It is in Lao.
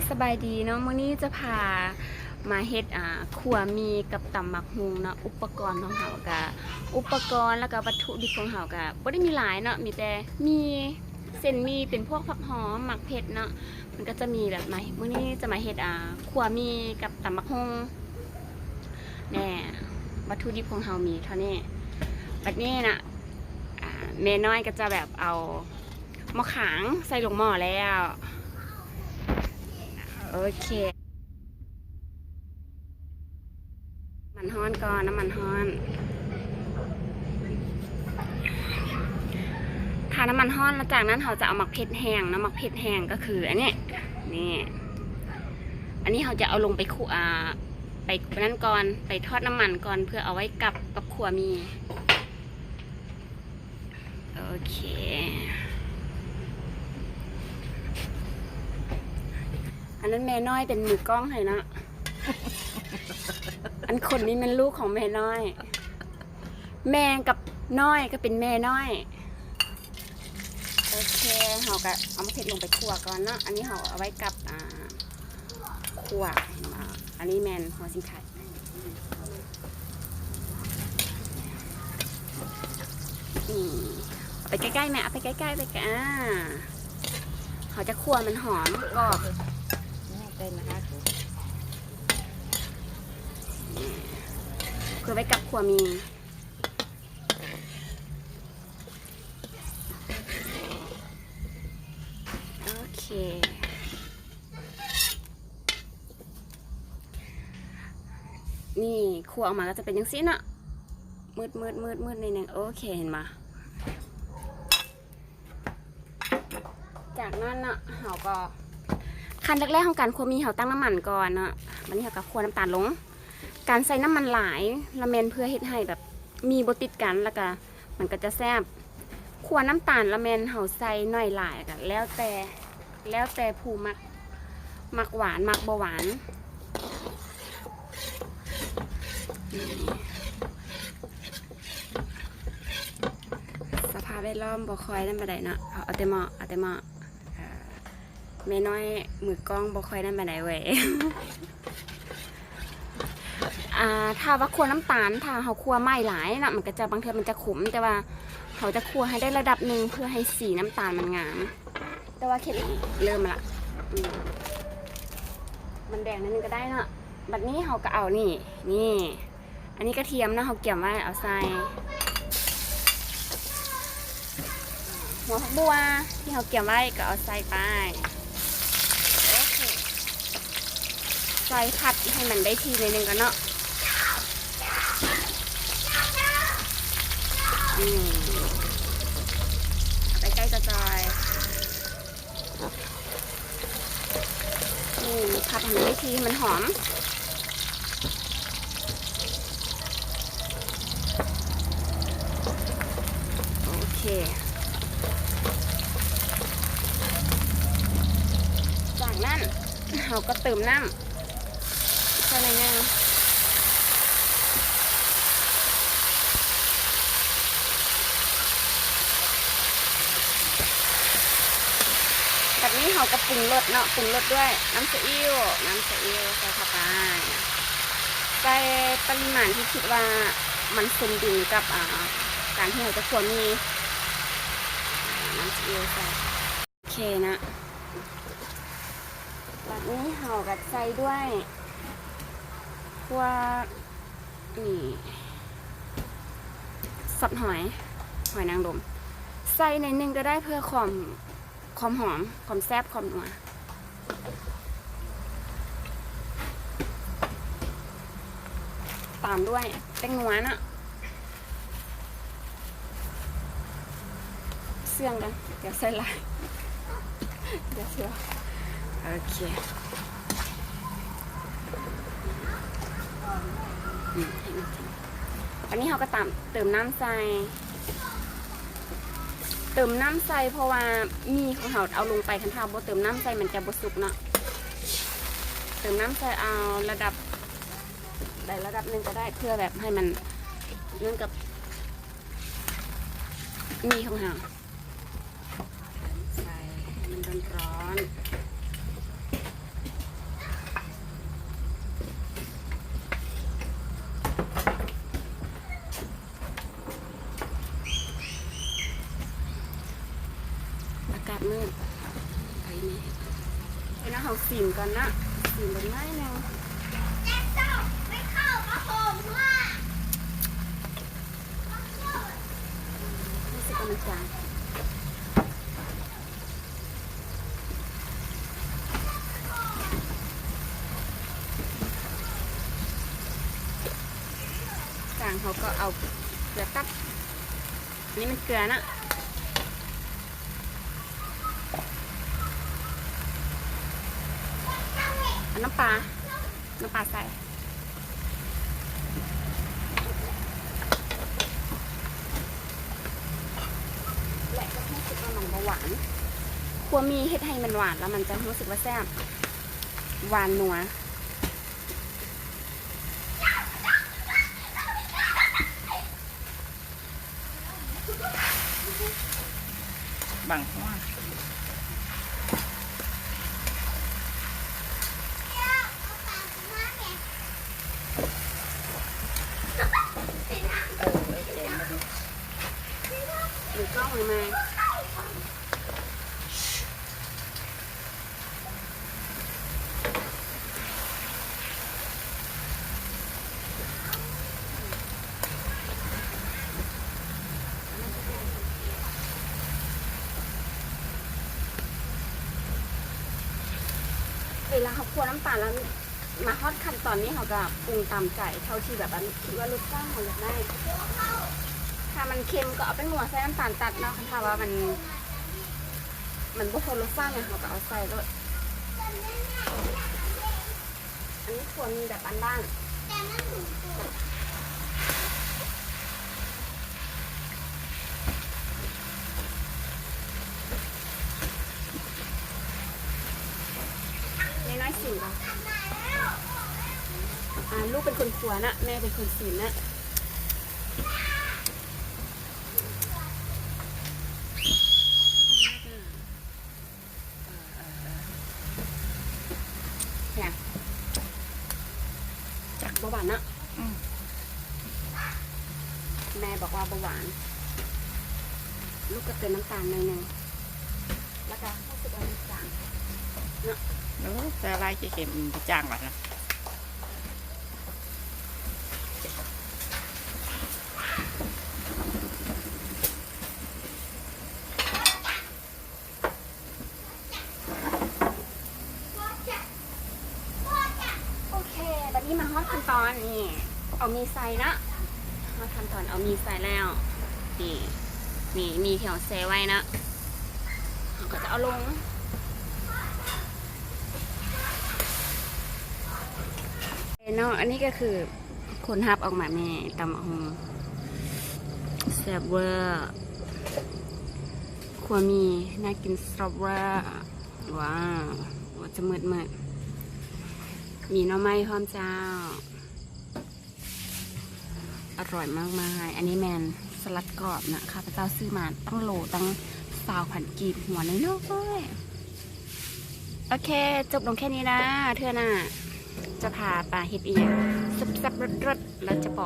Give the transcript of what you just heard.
ສະບາຍດີເນາະ, ມື້ນີ້ຈະພາມາເຮັດ ອ່າ ຂົ້ວໝີ່ກັບຕຳໝາກຫຸ່ງເນາະ. ອຸປະກອນຂອງເຮົາກະ ອຸປະກອນ ແລ້ວກະວັດຖຸດິບຂອງເຮົາກະບໍ່ໄດ້ມີຫຼາຍເນາະ, ມີແຕ່ໝີ່ ເສັ້ນໝີ່ ເປັນພວກຜັກຫອມ ໝາກເຜັດເນາະ. ມັນກໍຈະມີແບບມາ ມື້ນີ້ຈະມາເຮັດ ອ່າ ຂົ້ວໝີ່ກັບຕຳໝາກຫຸ່ງ. ແນ່ ວັດຖຸດິບຂອງເຮົາມີເທົ່ານີ້. ບັດນີ້ນະ ອ່າ ແມ່ນ້ອຍກໍຈະແບບເອົາໝໍ້ຂາງໃສ່ລົງໝໍ້ແລ້ວ. ໂອເຄ ນ້ຳມັນຮ້ອນກ່ອນ, ນ້ຳມັນຮ້ອນ. ຖ້ານ້ຳມັນຮ້ອນແລ້ວ ຈາກນັ້ນເຮົາຈະເອົາໝາກເຜັດແຫ້ງເນາະ, ໝາກເຜັດແຫ້ງກໍຄືອັນນີ້ ນີ້ ອັນນີ້ເຮົາຈະເອົາລົງໄປຂົ້ວ ອ່າ ໄປນັ້ນກ່ອນ, ໄປທອດນ້ຳມັນກ່ອນ ເພື່ອເອົາໄວ້ກັບກັບຂົ້ວໝີ່. ໂອເຄ ອັນນັ້ນແມ່ນ້ອຍເປັນມືກ້ອງໃຫ້ເນາະ. ອັນຄົນນີ້ແມ່ນລູກຂອງແມ່ນ້ອຍ, ແມ່ກັບນ້ອຍກໍເປັນແມ່ນ້ອຍ. ໂອເຄ ເຮົາກໍເອົາໝາກເຜັດລົງໄປຂົ້ວກ່ອນເນາະ. ອັນນີ້ເຮົາເອົາໄວ້ກັບ ອ່າ ຂົ້ວ ອັນນີ້ແມ່ນຫົວສີໄຄ. ນີ້ ເອົາໄປໃກ້ໆ ແມ່ ເອົາໄປໃກ້ໆ ໄປໃກ້ ອ່າ ເຮົາຈະຂົ້ວໃຫ້ມັນຫອມກອບ. ເພື່ອໄວ້ກັບຂົ້ວໝີ່. ໂອເຄ ນີ້ຂົ້ວອອກມາກໍຈະເປັນຈັ່ງຊີ້ເນາະ, ມືດໆໆໆ ໜ້ອຍໜຶ່ງ. ໂອເຄ ເຫັນບໍ່? ຈາກນັ້ນເນາະ ເຮົາກໍ ຂັ້ນແລກໆຂອງການຂົ້ວໝີ່ ເຮົາຕັ້ງນ້ຳມັນກ່ອນເນາະ. ບັດນີ້ເຮົາກໍຂົ້ວນ້ຳຕານລົງ. ການໃສ່ນ້ຳມັນຫຼາຍລະແມ່ນເພື່ອເຮັດໃຫ້ແບບໝີ່ບໍ່ຕິດກັນ ແລ້ວກໍ ມັນກໍຈະແຊບ. ຂົ້ວນ້ຳຕານລະແມ່ນເຮົາໃສ່ໜ້ອຍຫຼາຍກໍແລ້ວແຕ່ ແລ້ວແຕ່ຜູ້ມັກ ມັກຫວານ ມັກບໍ່ຫວານ. ສະພາບແວດລ້ອມບໍ່ຄ່ອຍນັ້ນປານໃດເນາະ, ເອົາ ເອົາແຕ່ເໝາະ ເອົາແຕ່ເໝາະ. ເອີ ແມ່ນ້ອຍມືກ້ອງບໍ່ຄ່ອຍນັ້ນປານໃດເວີຍ. ອ່າ ຖ້າວ່າຂົ້ວນ້ຳຕານ ຖ້າເຮົາຂົ້ວໄມ້ຫຼາຍເນາະ ມັນກໍຈະ ບາງເທື່ອມັນຈະຂົມ, ແຕ່ວ່າເຮົາຈະຂົ້ວໃຫ້ໄດ້ລະດັບໜຶ່ງ ເພື່ອໃຫ້ສີນ້ຳຕານມັນງາມ. ແຕ່ວ່າເຄັດ ເລີ່ມລະ ອືມ ມັນແດງໜ້ອຍໜຶ່ງກໍໄດ້ເນາະ. ບັດນີ້ເຮົາກໍເອົານີ້ ນີ້ ອັນນີ້ກະທຽມເນາະ ເຮົາກຽມໄວ້ ເອົາໃສ່. ຫົວຜັກບົ່ວທີ່ເຮົາກຽມໄວ້ກໍເອົາໃສ່ໄປ. ໂອເຄ ໃສ່ ຜັດໃຫ້ມັນໄດ້ທີ່ໜ້ອຍໜຶ່ງກ່ອນເນາະ. ອືມ ເອົາໄປໃກ້ຈອຍໆ. ນີ້ ຜັດໃຫ້ມັນໄດ້ທີ່ ໃຫ້ມັນຫອມ. ໂອເຄ ຈາກນັ້ນເຮົາກໍເຕີມນ້ຳ ໃສ່ໜ້ອຍໜຶ່ງ. ແບບນີ້ເຮົາກໍປຸງລົດເນາະ, ປຸງລົດດ້ວຍນ້ຳຊາອິ້ວ, ນ້ຳຊາອິ້ວໃສ່ເຂົ້າໄປ, ໃສ່ປະລິມານທີ່ຄິດວ່າມັນສົມດຸນກັບ ອ່າ ການທີ່ເຮົາຈະຂົ້ວໝີ່, ນ້ຳຊາອິ້ວໃສ່. ໂອເຄນະ ບາດນີ້ເຮົາກໍໃສ່ດ້ວຍພວກ ນີ້ ຊອດຫອຍ ຫອຍນາງລົມ ໃສ່ໜ້ອຍໜຶ່ງກໍໄດ້ ເພື່ອຄວາມ ຄວາມຫອມ ຄວາມແຊບ ຄວາມນົວ. ຕາມດ້ວຍແປ້ງນົວເນາະ ເຊື່ອງກັນ ຢ່າໃສ່ຫຼາຍ ຢ່າເຊື່ອງ. ໂອເຄ ອືມ ອັນນີ້ເຮົາກໍຕາມ ເຕີມນ້ຳໃສ່ ເຕີມນ້ຳໃສ່ ເພາະວ່າໝີ່ຂອງເຮົາເອົາລົງໄປ ຄັນຖ້າບໍ່ເຕີມນ້ຳໃສ່ ມັນຈະບໍ່ສຸກເນາະ. ເຕີມນ້ຳໃສ່ເອົາລະດັບ ໄດ້ລະດັບໜຶ່ງກໍໄດ້ ເພື່ອແບບໃຫ້ມັນນັ້ນກັບໝີ່ຂອງເຮົາ. ໃສ່ໃຫ້ມັນຮ້ອນໆ. ດຽວເຮົາຊີມກ່ອນນະ ຊີມເບິ່ງໜ້ອຍໜຶ່ງ ຮູ້ສຶກວ່າມັນຈາງ. ຈາງເຮົາກໍເອົາເກືອຕັດ ອັນນີ້ມັນເກືອນະ ເອົານ້ຳປາ ນ້ຳປາໃສ່ ແລະກໍຮູ້ສຶກວ່າມັນບໍ່ຫວານ ຂົ້ວໝີ່ເຮັດໃຫ້ມັນຫວານ ແລ້ວມັນຈະຮູ້ສຶກວ່າແຊບ ຫວານນົວ. ບັງຫົວ ເອີ ເອີ ເອີ ເອີ ກ້ອງມາ. ເວລາເຮົາຂົ້ວນ້ຳຕານແລ້ວ ມາຮອດຂັ້ນຕອນນີ້ ເຮົາກໍປຸງຕາມໃຈ ເທົ່າທີ່ແບບ ອັນ ຄິດວ່າລົດຊາດເຮົາຢາກໄດ້ ຖ້າມັນເຄັມກໍເອົາແປ້ງນົວໃສ່ນ້ຳຕານຕັດເນາະ ຄັນຖ້າວ່າມັນ ມັນບໍ່ພໍລົດຊາດຫຍັງ ເຮົາກໍເອົາໃສ່ໂລດ. ອັນນີ້ຄວນມີແບບບ້ານໆ ນ້ອຍໆ ຊິມເບິ່ງ ອ່າ ລູກເປັນຄົນຄົວນະ ແມ່ເປັນຄົນຊິມນະ. ເອີ ເອີ ເອີ ຫຍັງ? ຈັກ ບໍ່ຫວານເນາະ? ອືມ ແມ່ບອກວ່າບໍ່ຫວານ ລູກກໍເຕີມນ້ຳຕານໜ້ອຍໜຶ່ງ ແລ້ວກໍຮູ້ສຶກວ່າມັນຈາງເນາະ. ໂອ້ ແຕ່ລາຍເຄັມ ຈາງວ່ານະ. ໂອເຄ ບັດນີ້ມາຮອດຂັ້ນຕອນນີ້ ເອົາໝີ່ໃສ່ເນາະ ຮອດຂັ້ນຕອນເອົາໝີ່ໃສ່ແລ້ວ ນີ້ ນີ້ ໝີ່ທີ່ເຮົາແຊ່ໄວ້ເນາະ ເຮົາກໍຈະເອົາລົງເນາະ. ອັນນີ້ກໍຄືຜົນຮັບອອກມາ ແມ່ ຕຳບັກຫຸ່ງ ແຊບເວີ. ຂົ້ວໝີ່ ໜ້າກິນສະເວີ ວ້າວ ວ່າຈະມືດໆ ມີໜໍ່ໄມ້ພ້ອມເຈົ້າ ອະຮ່ອຍມາກມາຍ. ອັນນີ້ແມ່ນສະຫຼັດກອບນະ ຂ້າພະເຈົ້າຊື້ມາຕັ້ງໂລ ຕັ້ງຊາວພັນກີບ ຫົວນ້ອຍໆ. ໂອເຄ ຈົບລົງແຄ່ນີ້ນະ ເທື່ອໜ້າຈະພາໄປເຮັດອີ່ຫຍັງແຊບໆ ເລີດໆ ແລ້ວຈະບອ